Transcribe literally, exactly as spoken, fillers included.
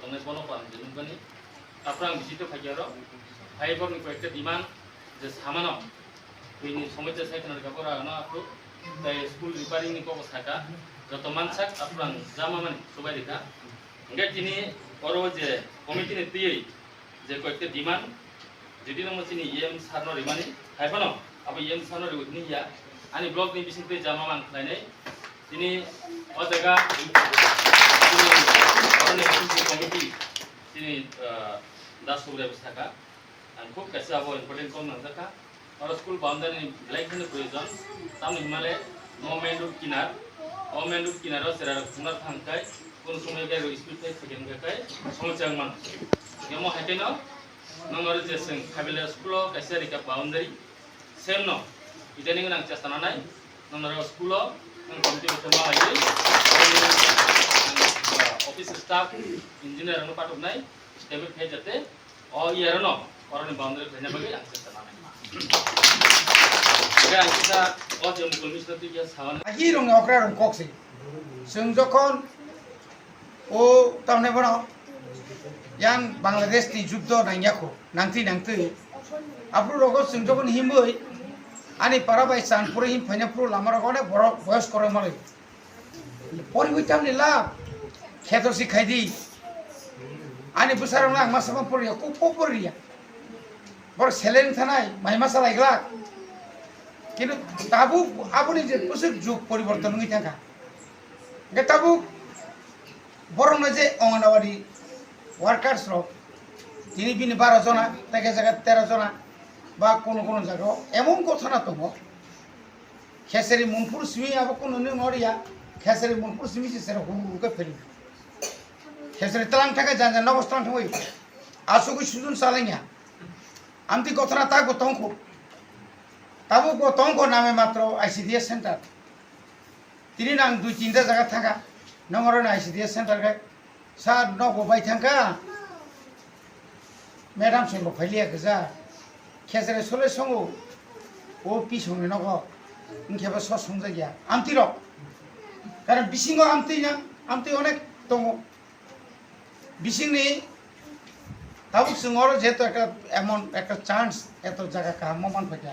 Tongnai bono ko ang je nukmani. Taphuru ang bisito phaikhe oro. Phai borokni koyekta demand je samano. Buini somoi je sai khna rwkha borok ano aphuru. Tai school repairing ni kok saka. Joto mansak aphuru ang jama mani subai rikha. Hingke tini oro je committee ni twiwi je koyekta demand, jodi no chini E M sir no rimani, hai phano abo E M sir no riwi hini ya, ani block ni bising twi jama man khlainai. Tini o jaga chini oroni committee chini, ah, Das Subraiyung saka, ang khub kaisa abo important call nangjakha. Oro school boundary ni belai kheno proyojon. Tamni hwnmale o main road kinar, o main road kinaro chera rok thangna thang khai, kono somoi gari rok speed khai thangkhe khai somoi chang mano. Yamo hai kheno nong oro je chwng Khaibela school o kaisa rika boundary, same no, idaning nang chesta nanai, nong oro school o nang committee bai ma hai, office staff, engineer rok no patok nai, step khai jate, O iyarano oroni boundary khlaina bagwi ang chesta nanai. Hingke ang kisa o je mukul misna twi khe sawan. Agi rong ni okra rong kok se. Chwng jokhon o tamne bono yang Bangladesh ni juddo nangya kho, nangtwi nangtwi. Aphuru rogo chwng jokhon himwi ani para bai Chandpur him phaina phuru lama rogo onek borok boyos koroi malai. Poriwi tamni lab kheto si khaidi. Ani bwsarok nang masa ma poriya, kok poriya. Bor seleng thanai, mai masa lai glak. Kintu tabuk aboni je pusuk jug poriborton wngwi thangkha. Hingke tabuk borokno je Anganwadi workers rok, tini bini baro jona, tei khe jaga tero jona, ba kono kono jaga o emon gothana tongo. Khesari Munpur simi abo kunu ni noriya, Khesari Munpur simi se sero huru huru ke pheli. Khesari talang thaka jan jan nogos talang thangwi. Asugwi sujun salengya. Amti gothana tak bo tongkho. Tabuk bo tongkho name matro I C D S center. Tini nang dui tinta jaga thangkha. Nongoro na I C D S center ke. Sir, nogo bai thangkha. Madam sir bo phailiya kisa. Khesere sole songo. O pisongni nogo. Wngkhe bo sos songjakya. Amtwi rok. Karon bisingo amtwi nang, amtwi onek tongo. Bisingni tabuk chwng oro jehetu ekta emon ekta chance, eto jaga kaham mo manphaikha.